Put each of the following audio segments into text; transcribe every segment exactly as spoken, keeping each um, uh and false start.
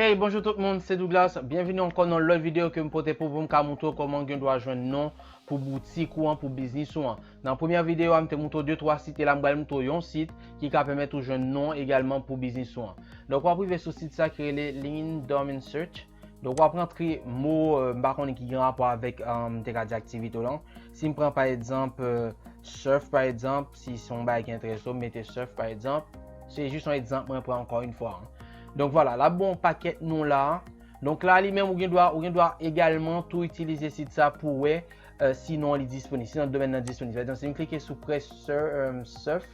Hey, bonjou tout moun, se Douglas. Byenvini ankò nan lòt videyo ke m pote pou, pou m ka montre w kòman w gen dwa jwenn non pou boutik ou an, pou biznis ou an. Nan premyè videyo a, m te montre w de twa sit, e la m pral montre w yon sit ki ka pèmèt ou jwenn non egalman pou biznis ou an. Donk, w ap rive sou sit sa ki rele Lean Domain Search. Donk, w ap rantre mo, euh, m pa konnen ki gen rapò avèk, euh, m te ka di aktivite w lan. Si m pran, pa egzanp, euh, surf, pa egzanp, si se yon bagay ki enterese w, m mete surf, pa egzanp. Se jis yon egzanp mwen pran ankò yon fwa, hein. Donk, vwala, l ap ba w yon pakèt non la. Donk, la, li menm, ou gen dwa, ou gen dwa egalman tou itilize sit sa pou wè, euh, si non li disponib, si non domèn nan disponib. Pa egzanp, si m klike sou Press Sur-, euh, Surf,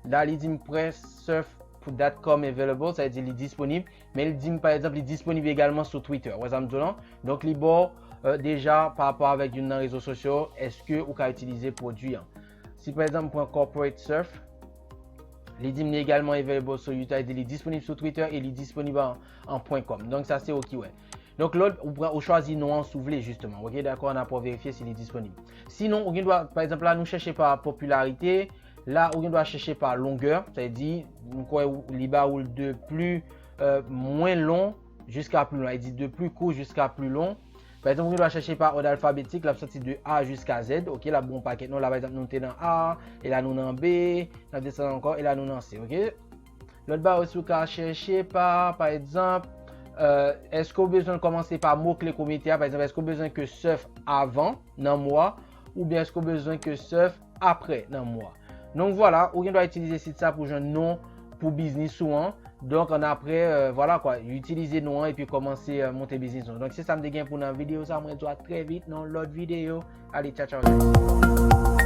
la, li di m Press Surf dot com available, sa vle di li disponib, men li di m, pa egzanp, li disponib egalman sou Twitter. Ou wè sa m di w lan? Donk, li ba w, euh, deja, pa rapò avèk youn nan rezo sosyo, èske ou ka itilize pwodui an. Si, pa egzanp, m pran Corporate Surf, li di m li egalman available sou Twitter, li di li disponib sou Twitter e li disponib an, an pwen kòm. Donk, sa se ou ki wè. Donk, lòt, ou pran, ou chwazi non an si w vle, jisteman. Oke, dakò, n ap verifye si li disponib. Sinon, ou gen dwa, pa egzanp, la, nou chèche pa popilarite. La, ou gen dwa chèche pa longè. Sa vle di, m kwè ou, li ba ou l de pli, euh, mwen lon jiska pli lon. Li di de pli kou jiska pli lon. Pa egzanp, ou gen dwa chèche pa òd alfabetik, l ap soti de A jiska Z. Oke, l ap ba w yon pakèt non. La, pa egzanp, nou te nan A, e la nou nan B, n ap desann ankò, e la nou nan C. Oke? Lòt bagay osi ou ka chèche pa, pa egzanp, euh, èske w bezwen kòmanse pa mo kle ke w mete a? Pa egzanp, èske w bezwen ke surf avan nan mo a? Oubyen èske w bezwen ke surf apre nan mo a? Donk, vwala, ou gen dwa itilize sit sa pou jwenn non pou biznis ou an. Donk, annapre, euh, vwala kwa, itilize non an epi kòmanse, euh, monte biznis ou an. Donk, se sa m te gen pou nan videyo sa. Mwen di w a trè vit nan lòt videyo. Ale, tchaw, tchaw, tchaw.